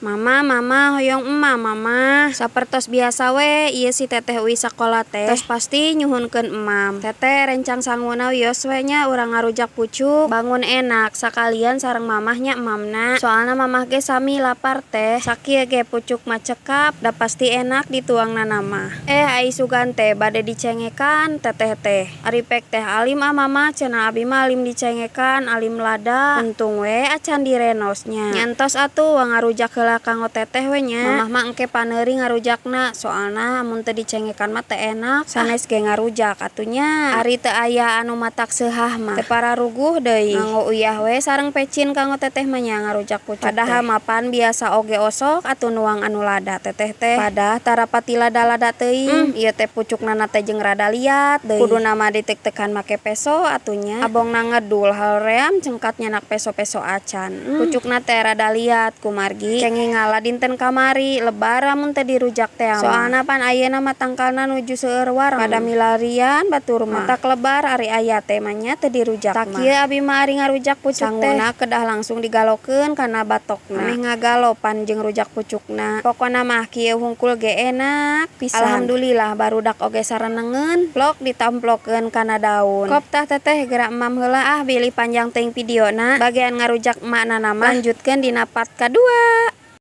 Mama, mama, hoyong emam, mama. Sapertos biasa we ieu si teteh uih sakola teh tos pasti nyuhunkeun emam. Teteh rencang sanguna wios we nya urang ngarujak pucuk, bangun enak sakalian sareng mamah nya emamna. Soalna mamah ge sami lapar, Teh. Sakieu ge pucuk mah cekap, da pasti enak dituangna mah. Eh, ai sugan teh bade dicengekan teteh teh. Ari pek teh alim ah, Mama, cenah abi mah alim dicengekan, alim lada. Untung we acan direnos nya. Nya entos atuh ngarujak heula kanggo teteh we nya. Mamah mah engke paneuri ngarujakna, soalna amun teu dicengekan mah teu enak. Sanes ge ngarujak atuh nya. Ari teu aya anu matak seuhah mah teu pararuguh deui. Nganggo uyah we sareng pecin kanggo teteh mah nya ngarujak pucuk teh. Padahal mah pan biasa oge osok atuh nuang anu lada teteh teh. Padah tara pati lada-lada teuing. Ieu teh pucukna teh jeung rada liat deui. Kuduna mah ditek-tekan make peso atuh nya. Abongna ngedul haream cengkat nyanak peso-peso acan. Pucukna teh rada liat kumargi kenging ngala dinten kamari lebar amun teu dirujak teh. Soalna pan ayeuna mah tangkalna nuju seueur wareng. Pada milarian batur mah. Matak lebar ari aya teh mah nya teu dirujak mah. Tah kieu abi mah ari ngarujak pucuk teh. Sanguna kedah langsung digalokeun kana batokna. Meh ngagalo pan jeung rujak pucukna. Pokona mah kieu hungkul ge enak pisan. Alhamdulillah barudak oge sarenengeun. Plok ditamplokeun kana daun. Kop tah, Teteh, geura emam heula ah, bilih panjang teuing videona. Bagian ngarujak emakna mah lanjutkeun dina part kadua.